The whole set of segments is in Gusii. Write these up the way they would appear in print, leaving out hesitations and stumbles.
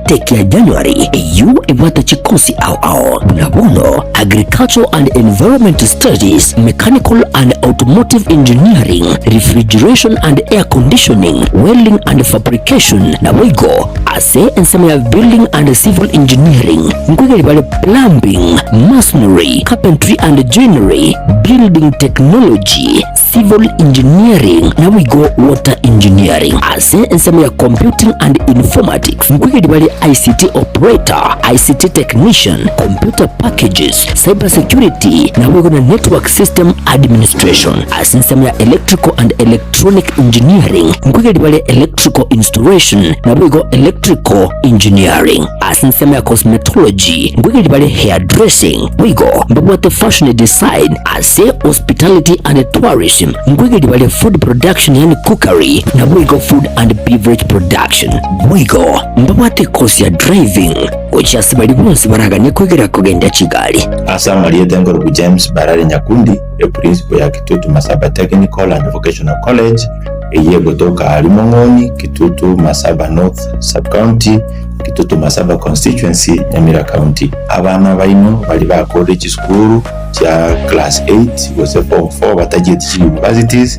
Intake ya January eyio ebwate chikosi ao ao buna bono Agricultural and Environment Studies, Mechanical and Automotive Engineering, Refrigeration and Air Conditioning, Welding and Fabrication, naboigo ase ensemo ya Building and Civil Engineering nkoigeri bare Plumbing, Masonry, Carpentry and Joinery, Building Technology, Civil Engineering naboigo Water Engineering. Ase ensemo ya Computing and Informatics nkoigeri bare ICT Operator, ICT Technician, Computer Packages, Cyber Security naboigo na Network System Administration. Ase ensemo ya Electrical and Electronic Engineering nkoigeri bare Electrical Installation naboigo Electrical Engineering. Ase ensemo ya Cosmetology nkoigeri bare Hairdressing boigo mbabwate Fashion Design. Ase Hospitality and Tourism nkoigeria bare Food Production yaani Cookery naboigo Food and Beverage Production. Boigo mbabwate ekosi ya Driving gochia ase baria bonsi baraganie koigera kogendia chigari. Ase amarieta enkorokwa James Barare Nyakundi, eprincipo ya Kitutu Masaba Technical and Vocational College, eyio egotoka aria Mong'oni, Kitutu Masaba North Sub-County, Kitutu Masaba Constituency, Nyamira County. Abana baino baria bakorire chisukuru chia class 8 gose form 4 batachieti chi universities,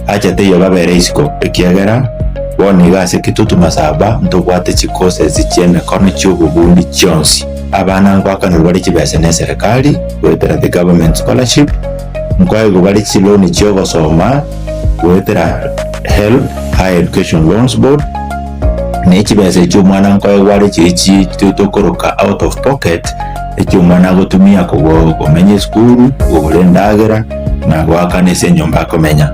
acha teiyo babere isiko ekiagera bono iga ase Kitutu Masaba ntobwate chi courses chia emekono chia obobundi chionsi. Abana nkoakanerwa bare chibesa ne eserekari goetera the government scholarship, nkoegwa bare chiloan chia ogosoma goetera HELB, Higher Education Loans Board, ne chibesa echio omwana nkoegwa are chiria chi tokoroka out of pocket, Eki omwana agotumia komenya esukuru, kogora endagera, na goakana ase enyomba akomenya.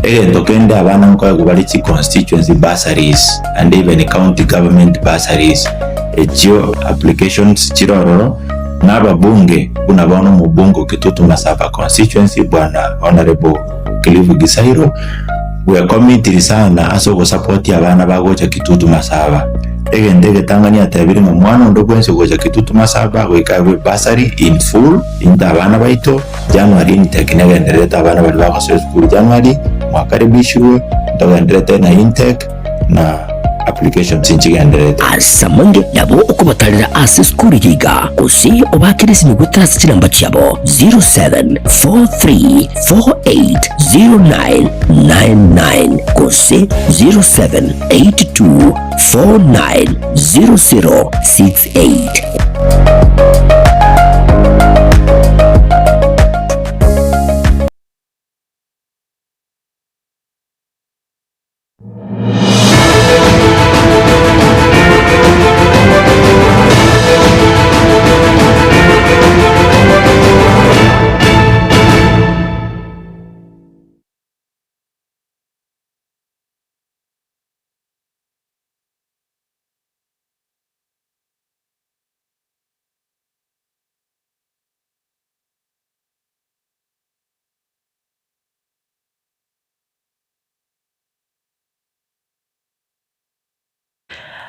Egento kende abana nkoegwa bare chi constituency bursaries and even county government bursaries echio applications chire ororo na ababunge buna bono omobunge o Kitutu Masaba constituency bwana Honourable Cliff Gisairo bwekomitiri sana ase ogosupport abana bagocha Kitutu Masaba. Egento egetang'ani atebire ng'a omwana onde bwensi ogocha Kitutu Masaba goika abe bursary in full into abana baito, January intake negendererete abana baria bagosoa esukuru January mwakaribishirwe ntogendererete na intake na applications nchigendererete. Ase amange nabo okobatarera ase esukuru eye iga, gose obaakere esimi goetera ase chinamba chiabo 0743480999 gose 0782 490068.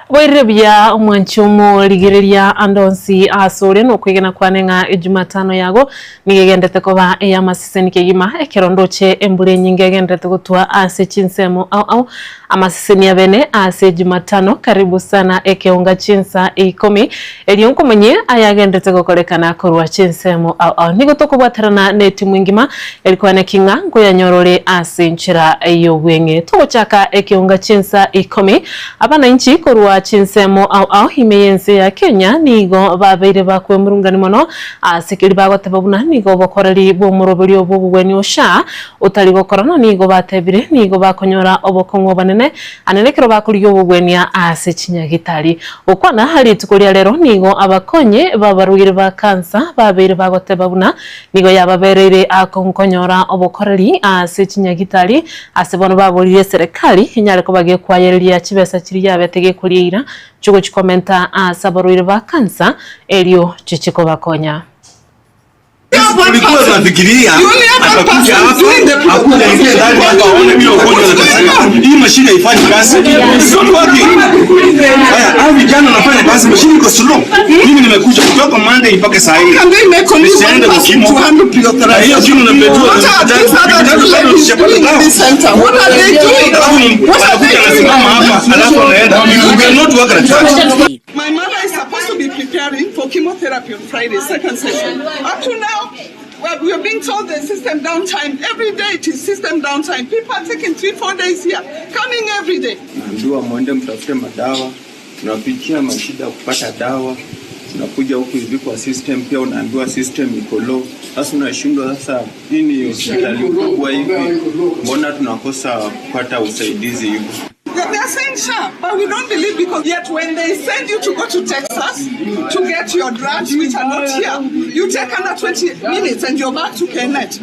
Boirire buya omwanchi omorigereria ande onsi asore nokwegena kwane ng'a ejumatano yago nigo egenderete koba ey'amaseseni kegima ekero ndoche embura enyinge egenderete gotwa ase chinsemo ao ao Amaseseni abene ase Jumatano, karibu sana ekeunga chinsa ikomi, erio nkomanyie ayagenderete gokorekana korwa chinsemo ao ao. Nigo tokobwaterana netimu engima erikwane ki ng'a nkoyanyora ore ase enchera y'obweng'e. Togochaka ekeunga chinsa ikomi, abananchi korwa chinsemo ao ao ime y'ense ya Kenya nigo babeire bakwemurungani mono ase keria bagoteba buna nigo obokoreri bw'omoroberio bw'obogwenia OSHA Otari gokora na nigo batebire, nigo bakonyora obokong'u obonene, anene ekero bakorigia obogwenia ase chinyagitari. Gokwana rituko ria rero nigo abakonyi b'abarwaire ba kansa babeire bagoteba buna nigo yababereire akong'u konyora obokoreri ase chinyagitari ase bono baboririe eserekari enyare koba gekwayereria chibesa chiria yabete gekoria eira chigochi komenta ase abarwaire ba kansa erio chichi kobakonya. Tulikuwa tunafikiria atakuja hapa akuja ingie ndani hapa aone vile wagonjwa wanateseka. Hii mashine haifanyi kazi. It's not working. Haya, hao vijana wanafanya kazi, mashine iko slow. Mimi nimekuja kutoka Monday mpaka saa hii. Can they make only one Nisiende person kwa to handle Na hiyo pre-authorization? kitu unapetua. What are these other two ladies doing in this center? What are they doing? Alafu What are they wanakuja doing? anasimama hapa, alafu anaenda. You cannot work like that. My mother is supposed to be preparing for chemotherapy on Friday, second session. Up to now, well, we are being told the system downtime. Every day it is system downtime. People are taking 3, 4 days here, coming every day. Naambiwa mwende mtafute madawa, tunapitia mashida kupata dawa, tunakuja huku hivi kwa system pia unaambiwa system iko low. Sasa unashindwa sasa, hii ni hospitali kubwa hivi, mbona tunakosa kupata usaidizi hivyo? They are saying sure, but we don't believe because yet when they send you to go to Texas to get your drugs, which are not here, you take another 20 minutes and you're back to Kenneth.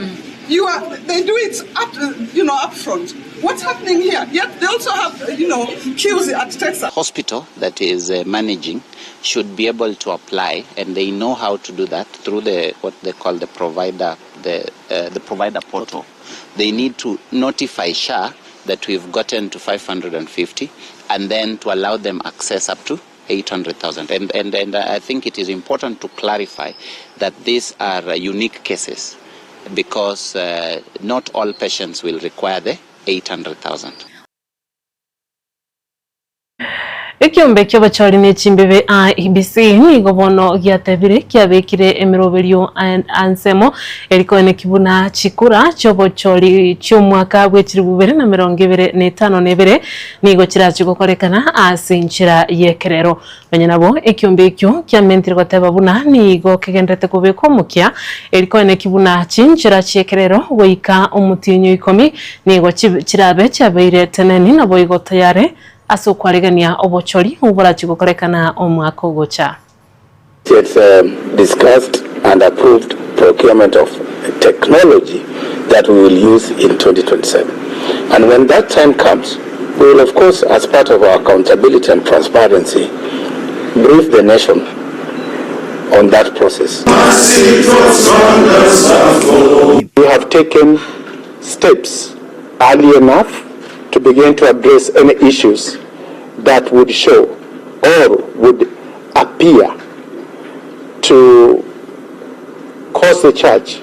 You are, they do it up, up front. What's happening here? Yet they also have, queues at Texas. Hospital that is managing should be able to apply, and they know how to do that through the what they call the provider, the provider portal. They need to notify SHA that we've gotten to 550, and then to allow them access up to 800,000. And I think it is important to clarify that these are unique cases, because not all patients will require the 800,000. Ekiombe ki'obochori na echimbebe IEBC nigo bono giatebire kiabekire emeroberio ansemo erikoeneki buna chikura chiobochori chi'omwaka bwa echiribu bibere na mirongo ibere na etano na ebere nigo chirachi gokorekana ase enchera y'ekerero. Onye nabo ekiombe ekio kiamentire goteba buna nigo kegenderete kobekwa omokia erikoeneki buna chinchera chi'ekerero goika omotinyo ikomi nigo chirabe chiabeire teneni nabo igo tayare ase okwaregania obochori oborachi gokorekana omwaka ogocha. It's discussed and approved procurement of technology that we will use in 2027. And when that time comes, we will of course, as part of our accountability and transparency, brief the nation on that process. We have taken steps early enough to begin to address any issues that would show or would appear to cause the church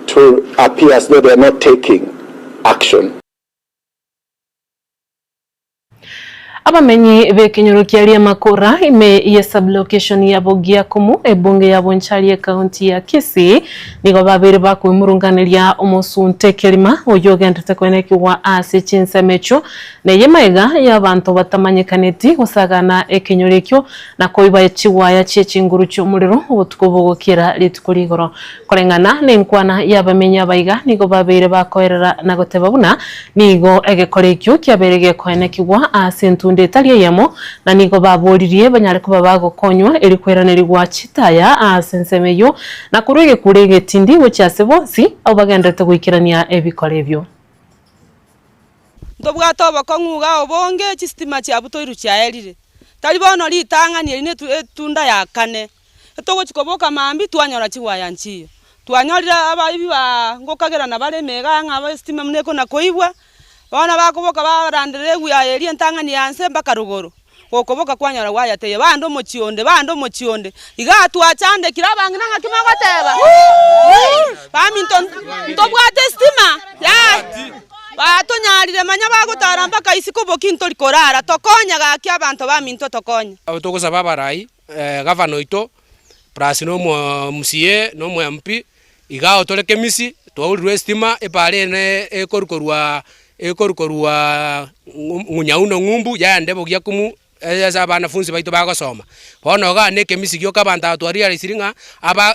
to appear as though they are not taking action. Abamenyi bekenyoro kia Makura ime ya sublocation ya Bogiakumu ebunge ya Bonchari county ya Kisii nigo babere bakwimurunganeria omosunte kelima oyo ogendete kwenekiwa ase chinsemecho neye maiga y'abantu batamanyekaneti gosagana ekenyoro ekio na koiba chiwaya chie chinguru chi'omorero obotuko bogokera rituko rigoro koreng'ana nenkwana y'abamenyi abaiga nigo babere bakoerera na goteba buna nigo egekora ekio kiabere gekoenekiwa ase entunde etari eyemo na nigo baboririe banyare kuba bagokonywa eri kweraneriwa chitaya ase ensemo eywo na korwa egekura egetindi gochia ase bonsi abo bagenderete goikerania ebikora ebio. Ntobwate obokong'u obonge chistima chiabutoiru chiaerire tari bono ritang'ani eri etunda ya kane etogochi koboka mambi twanyora chiwaya nchiyo twanyorire abaibi ba ngokagerana bare emega ng'a aba estima muna ekona koibwa bono bakoboka barandera egwaya eria entang'ani ya nse mpaka rogoro gokoboka kwanyora gwayateye bande omochionde bande omochionde iga twachandekire abang'ina ng'aki mogoteba baminto ntobwate estima ya batonyarire manya bagotara mpaka isiko boki ntori korara tokonya gaki abanto baminto tokonya togosaba abarai gavana oito plus no MCA no MP iga otore kemisi twaurirwe estima epare ene ekorukorwa ekorukorwa ng'unyauno ng'umbu yaende Bogiakumu ase abanafunzi baito bagosoma bono iga na ekemisi gioka abanto aba twarealisiri ng'a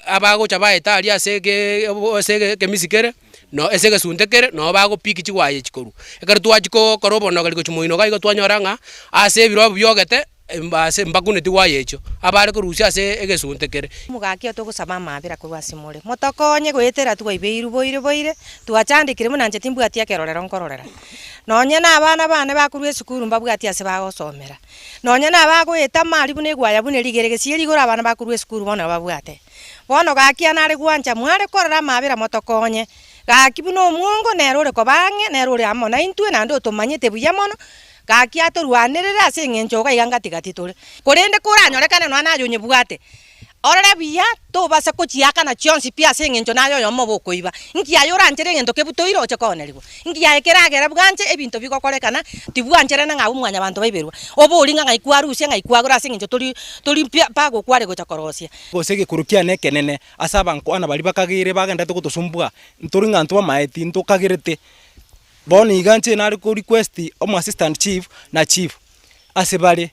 abagocha baeta aria ase ekemisi kere no ase egesunte kere nabo bagopiki chiwaya chikorwa ekero twachia kokora obonogeri gochia moino iga igo twanyora ng'a ase ebirobu biogete ase mbakuneti waya echio abare korusia ase egesunte kere. Omogaki otogosaba amabera korwa ase more motokonye goetera twaibeiru boire boire twachandekire buna inche timbwati ekerorero nkororera nonye na abana bane bakorwa esukuru mbabwati ase bagosomera nonye na abagoeta mari buna egwaya buna erigere gesie rigoro abana bakorwa esukuru bono babwate. Bono gaki nare gwancha mware korora amabera motokonye. Gaki buna omwongo nere ore koba ang'e, nere ore amo naintwe, naende otomanyete buya mono, gaki atorwanerere ase eng'encho iga iga ngati gati tore. Korende koranyorekane nonya naye onyebwate, orore buya tobasa kochiakana chionsi pi ase eng'encho naye oyomo obe okoiba. Nki aye oranchere egento kebutoire oche koonerigwa? Nki aye keragere bwanche ebinto bigokorekana, tibwancherana ng'a abwo mwanyabanto baiberwa, obori ng'a ng'ai kwarusia ng'ai kwagora ase eng'encho tori tori pi pagokware gocha korosia. Gose egekoro kiane ekenene ase abankwana baria bakageire bagenderete gotosumbua, ntori ng'a ntobamaeti, ntokagerete. Bono iga inche nare ko request omo assistant chief na chief ase bare,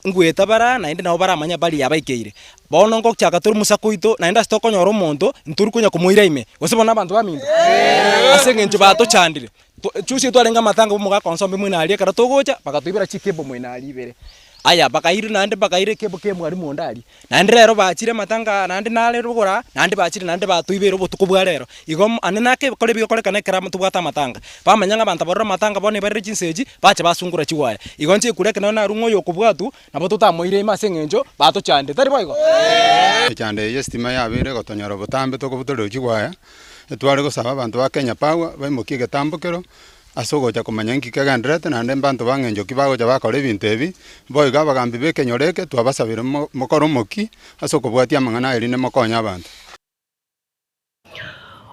ngoeta bare aa naende nabo baramanye habari yabaikeire. Bono ngochaka tore mosako oito naende ase tokonyora omonto, ntori konya komoira ime, gose bono abanto baminto? Ase eng'encho batochandire, juzi twarenge amatanga bwa omogaka onsombe mwene aria ekero togocha, bagatoibera chikebo mwene aria ibere. Aya bakairwa naende bakaira ekebo kia mwalimu onde aria. Naende rero bachire amatanga aya naende nare rogoro aa, naende bachire naende batoibeire obotuko bwa rero. Igo mo ande nake ebikoro ebigokorekana ekero amo tobwate amatanga. Bamanya ng'a abanto abarore amatanga bono ebarire chinsa echi, bacha basungora chiwaya. Igo inche ekura ekero narure ng'a oyo okobwatwa, nabo totamoire ime ase eng'encho batochandire, tari boigo? Echando eye y'estima yabeire egotonyora botambe tokobutorerwa chigwaya, etware gosaba abanto ba Kenya Power baimokie egetambokero, Ase ogocha komanya inki kegendererete, naende mbanto bang'encho ki bagocha bakora ebinto ebi, boigo abagambi b'ekenyoro eke twabasabire mokore omokia ase okobwatia amang'ana aya erinde mokonye abanto.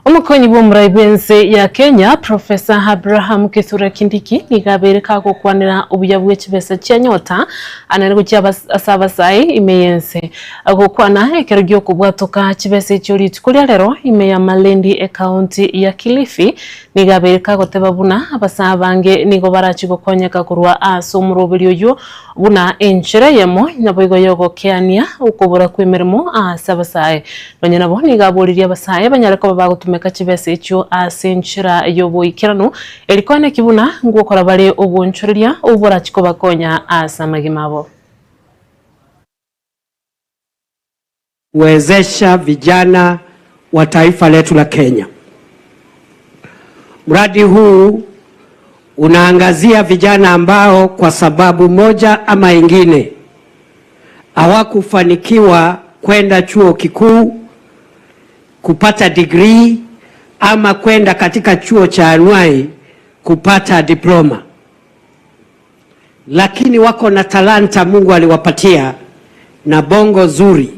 Omokonyi bw'omorai bw'ense ya Kenya, Professor Abraham Kithure Kindiki nigo abeire kagokwanera obuya bwe chibesa chia Nyota anene gochia ase abasae ime y'ense. Gokwana ekero gi'okobwatoka chibesa echio rituko ria rero ime ya Malindi ekaunti ya Kilifi, Nigo abeire kagoteba buna abasae abange nigo barachie gokonyeka korwa ase omoroberi oyio buna enchera eyemo naboigo y'ogokeania okobora kw'emeremo ase abasae. Nonya nabo nigo aboririe abasae banyare koba bagotumeka chibesa echio ase enchera y'oboikeranu eri koeneki buna ngokora bare obonchoreria obwo borachie kobakonya ase amagima abo. Kuwezesha vijana wa taifa letu la Kenya. Mradi huu unaangazia vijana ambao kwa sababu moja ama ingine hawakufanikiwa kwenda chuo kikuu kupata degree ama kwenda katika chuo cha anuai kupata diploma, lakini wako na talanta Mungu aliwapatia na bongo zuri.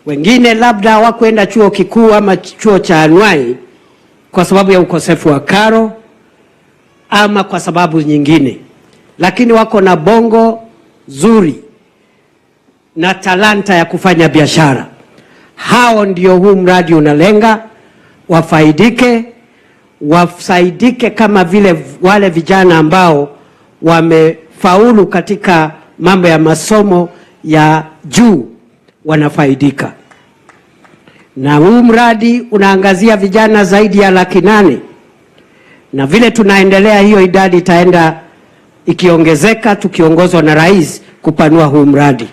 Wengine labda hawakwenda chuo kikuu ama chuo cha anuai kwa sababu ya ukosefu wa karo ama kwa sababu nyingine, lakini wako na bongo zuri na talanta ya kufanya biashara. Hao ndio huu mradi unalenga, wafaidike, wasaidike kama vile wale vijana ambao wamefaulu katika mambo ya masomo ya juu wanafaidika. Na huu mradi unaangazia vijana zaidi ya 800,000, na vile tunaendelea hiyo idadi itaenda ikiongezeka tukiongozwa na rais kupanua huu mradi.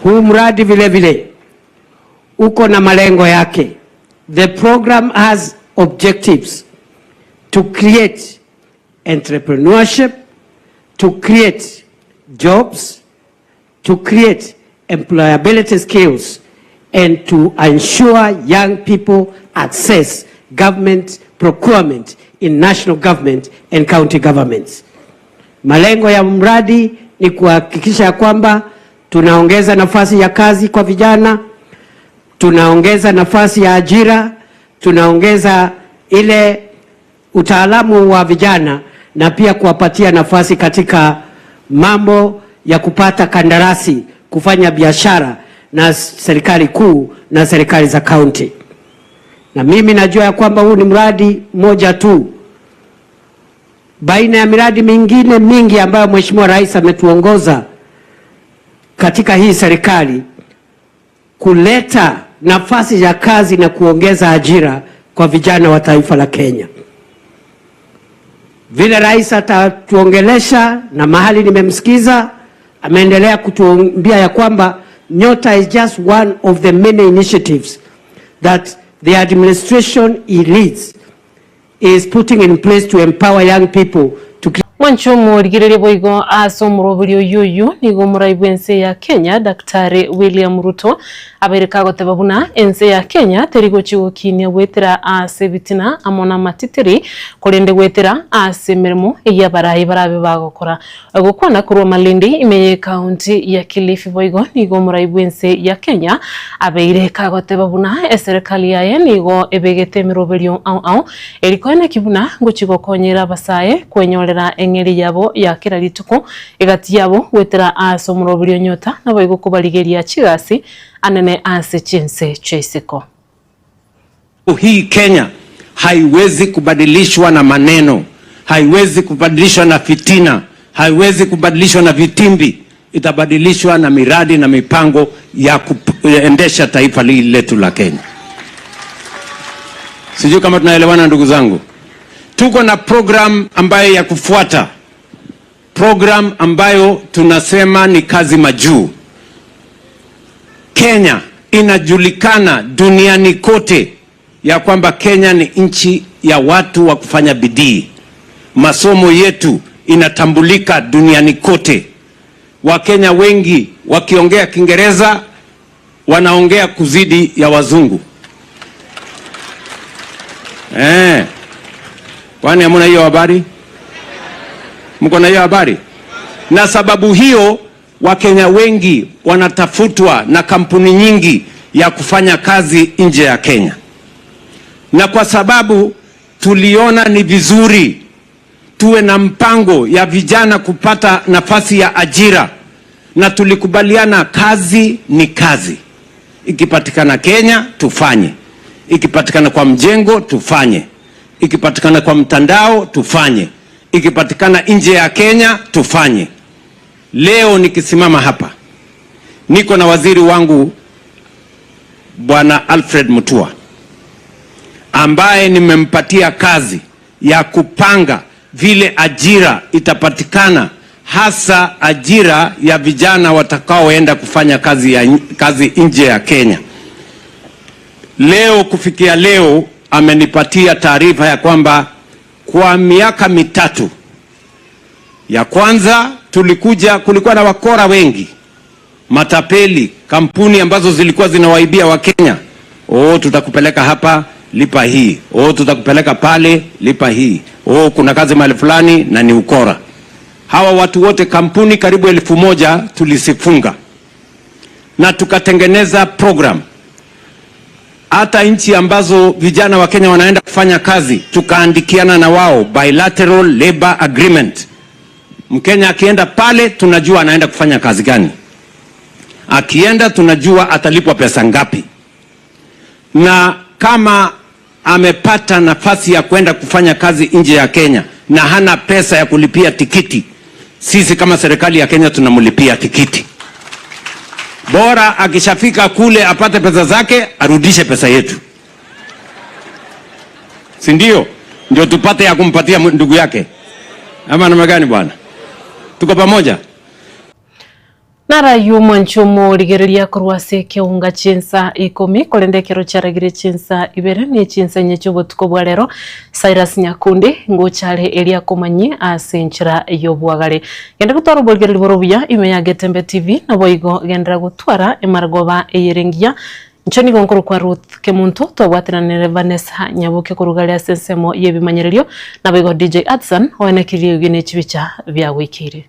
Huu mradi vile vile uko na malengo yake. The program has objectives to create entrepreneurship, to create jobs, to create employability skills, and to ensure young people access government procurement in national government and county governments. Malengo ya mradi ni kuhakikisha kwamba tunaongeza nafasi ya kazi kwa vijana, tunaongeza nafasi ya ajira, tunaongeza ile utaalamu wa vijana na pia kuwapatia nafasi katika mambo ya kupata kandarasi, kufanya biashara na serikali kuu na serikali za kaunti. Na mimi najua ya kwamba huu ni mradi mmoja tu baina ya miradi mingine mingi ambayo Mheshimiwa Rais ametuongoza katika hii serikali kuleta nafasi ya kazi na kuongeza ajira kwa vijana wa taifa la Kenya. Vile rais atatuongelesha na mahali nimemsikiza ameendelea kutuambia ya kwamba Nyota is just one of the many initiatives that the administration he leads is putting in place to empower young people to Mwanche omorigereria boigo ase omoroberi oyio oyio nigo omorai bw'ense ya Kenya Daktari William Ruto abeire kagoteba buna ense ya Kenya teri gochia gokinia goetera ase ebitina amo namatitiri korende goetera ase emeremo eyio abarai barabe bagokora. Gokwana korwa Malindi ime y'ecounty ya Kilifi boigo nigo omorai bw'ense ya Kenya abeire kagoteba buna eserekari yaye nigo ebegete emeroberio ao ao eri koeneki buna ngochia gokonyera abasae kwenyorera eng'eria yabo ya kera rituko egati yabo goetera ase omoroberio nyota naboigo kobarigeria chigasi anene ase chinse chiaisiko. Hii Kenya haiwezi kubadilishwa na maneno, haiwezi kubadilishwa na fitina, haiwezi kubadilishwa na vitimbi. Itabadilishwa na miradi na mipango ya kuendesha taifa hili letu la Kenya. Sijui kama tunaelewana ndugu zangu. Tuko na program ambayo ya kufuata, program ambayo tunasema ni kazi majuu. Kenya inajulikana duniani kote ya kwamba Kenya ni nchi ya watu wa kufanya bidii. Masomo yetu inatambulika duniani kote. Wakenya wengi wakiongea Kiingereza wanaongea kuzidi ya wazungu. Eh, kwani hamuna hiyo habari? Mko na hiyo habari? Na sababu hiyo Wakenya wengi wanatafutwa na kampuni nyingi ya kufanya kazi nje ya Kenya, na kwa sababu tuliona ni vizuri tuwe na mpango ya vijana kupata nafasi ya ajira, na tulikubaliana kazi ni kazi, ikipatikana Kenya tufanye, ikipatikana kwa mjengo tufanye, ikipatikana kwa mtandao tufanye, ikipatikana nje ya Kenya tufanye. Leo nikisimama hapa niko na waziri wangu Bwana Alfred Mutua ambaye nimempatia kazi ya kupanga vile ajira itapatikana, hasa ajira ya vijana watakaoenda kufanya kazi, ya, kazi nje ya Kenya. Leo kufikia leo amenipatia taarifa ya kwamba kwa miaka mitatu ya kwanza tulikuja, kulikuwa na wakora wengi, matapeli, kampuni ambazo zilikuwa zinawaibia Wakenya. Oh, tutakupeleka hapa lipa hii. Oh, tutakupeleka pale lipa hii. Oh, kuna kazi mahali fulani na ni ukora. Hawa watu wote, kampuni karibu 1000 tulisifunga na tukatengeneza program. Hata nchi ambazo vijana wa Kenya wanaenda kufanya kazi, tukaandikiana na wao bilateral labor agreement. Mkenya akienda pale tunajua anaenda kufanya kazi gani, akienda tunajua atalipwa pesa ngapi, na kama amepata nafasi ya kwenda kufanya kazi nje ya Kenya na hana pesa ya kulipia tikiti, sisi kama serikali ya Kenya tunamlipia tikiti. Bora akishafika kule apate pesa zake, arudishe pesa yetu, si ndio? Ndio tupate ya kumpatia ndugu yake, ama namna gani bwana? Tuko pamoja? Narayio omwancho omorigereria korwa ase ekeunga chinsa ikomi korende ekero chiaragire chinsa ibere ne chinsa inye chi'obotuko bwa rero Cyrus Nyakundi ngochare eria akomanyie ase enchera y'obwagare. Genda gotwara oborigereria bore obuya ime ya Getembe TV naboigo genderera gotwara emargoba eyere engiya. Inche nigo nkorokwa Ruth Kemunto twabwateranire Vanessa Nyaboke koruga aria ase ensemo y'ebimanyererio naboigo DJ Adson oenekirie eugi ne chibicha biagoikeire.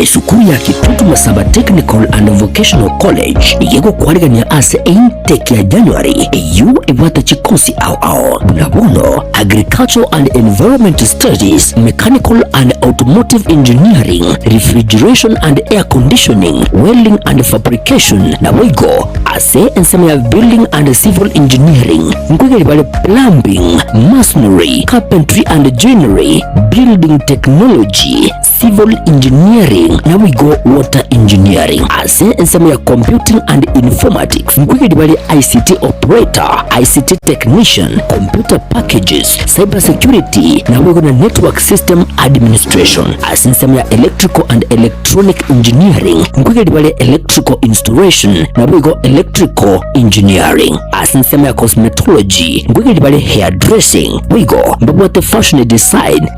Esukuru ya Kitutu Masaba Technical and Vocational College nigo egokwarigania ase intake ya January eyio ebwate chikosi ao ao buna bono Agricultural and Environment Studies, Mechanical and Automotive Engineering, Refrigeration and Air Conditioning, Welding and Fabrication naboigo ase ensemo ya Building and Civil Engineering nkoigeri bare Plumbing, Masonry, Carpentry and Joinery, Building Technology, Civil Engineering naboigo Water Engineering. Ase ensemo ya Computing and Informatics nkoigeri bare ICT Operator, ICT Technician, Computer Packages, Cyber Security naboigo na Network System Administration. Ase ensemo ya Electrical and Electronic Engineering nkoigeri bare Electrical Installation naboigo Electrical Engineering. Ase ensemo ya Cosmetology nkoigeri bare Hairdressing boigo mbabwate Fashion Design.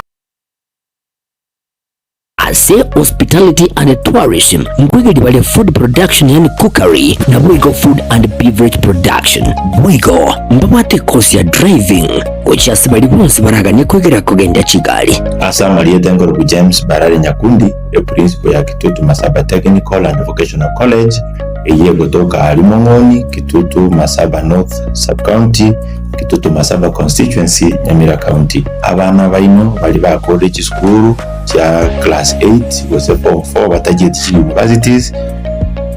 Ase Hospitality and Tourism nkoigeria bare Food Production yaani Cookery naboigo Food and Beverage Production. Boigo mbabwate ekosi ya Driving gochia ase baria bonsi baraganie koigeria kogendia chigari. Ase amarieta enkoruku James Barare Nyakundi, eprincipo ya Kitutu Masaba Technical and Vocational College, eyio egotoka aaria Mong'oni, Kitutu Masaba North Sub-County, Kitutu Masaba Constituency, Nyamira County. Abana baino baria bakorire chisukuru chia class 8 gose form 4 batachieti chi universities,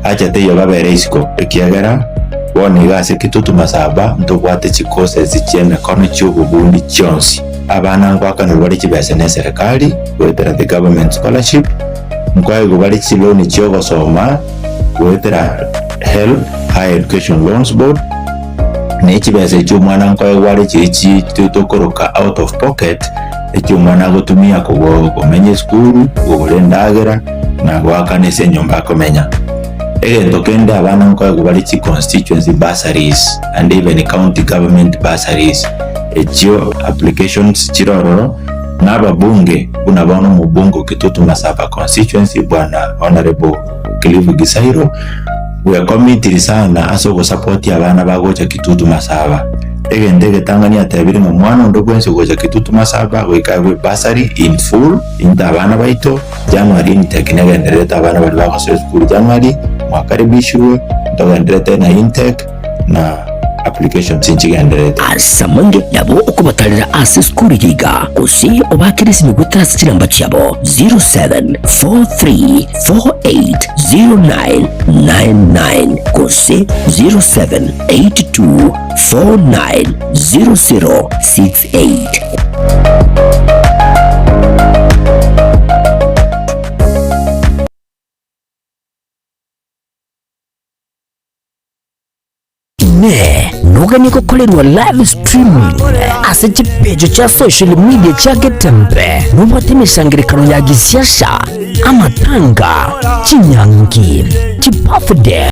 acha teiyo babere isiko ekiagera bono iga ase Kitutu Masaba ntobwate chi courses chia emekono chia obobundi chionsi. Abana ngoakanerwa bare chibesa ne eserekari goetera the government scholarship, nkoegwa bare chiloan chia ogosoma goetera HELB, Higher Education Loans Board, ne chibesa echio omwana nkoegwa are chiria chi tokoroka out of pocket, echio omwana agotumia komenya esukuru, kogora endagera, na goakana ase enyomba akomenya. Egento kende abana nkoegwa bare chi constituency bursaries and even county government bursaries, echio applications chire ororo, na ababunge buna bono omobunge o Kitutu Masaba constituency bwana Honourable Cliff Gisairo, bwekomitiri sana ase ogosapotia abana bagocha Kitutu Masaba. Egento egetang'ani atebire ng'a omwana onde bwensi ogocha Kitutu Masaba goika aegwe bursary in full into abana baito, January intake negendererete abana baria bagosoa esukuru January mwakaribishirwe ntogendererete na intake na applications nchigendererete. Ase amange nabo okobatarera ase esukuru eye iga, gose obaakere esimi goetera ase chinamba chiabo 0743480999 gose 0782490068. Inee! Noganie gokorerwa live streaming ase chipeji chia social media chia Getembe? Nobwate emesangererekano ya gisiasa, amatanga, chinyangi, chibirthday?